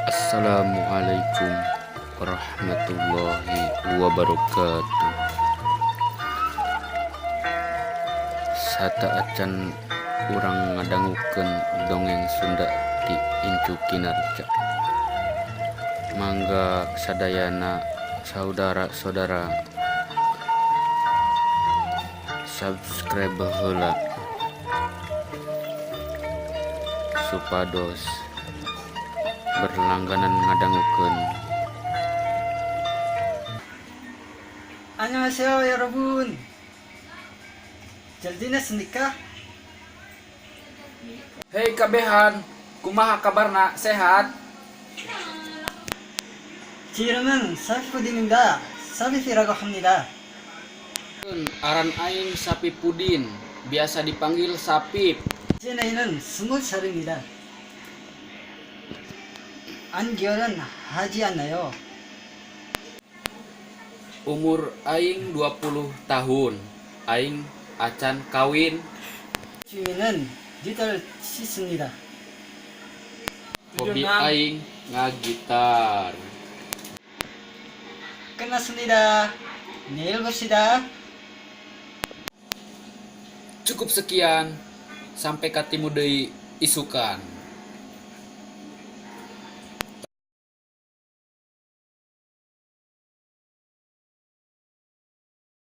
Assalamualaikum warahmatullahi wabarakatuh. Sateuacan urang ngadangukeun dongeng Sunda ti Incu Kinarja. Mangga sadayana saudara-saudara subscribe heula supados berlangganan ngadangukeun. 안녕하세요, 여러분. 잘 지냈습니까? Hei kabehan, kumaha kabarna, sehat? 제 이름은 사피푸딘입니다. 사피피라고 합니다. Aran aing Sapipudin, biasa dipanggil Sapip. 제 나이는 20살입니다. 안결은 하지 않나요? Umur aing 20 tahun. Aing acan kawin. 취미는 기타를 치습니다. Hobi aing ngagitar. 끝났습니다. 내일 봅시다. Cukup sekian. Sampai katimu deui isukan.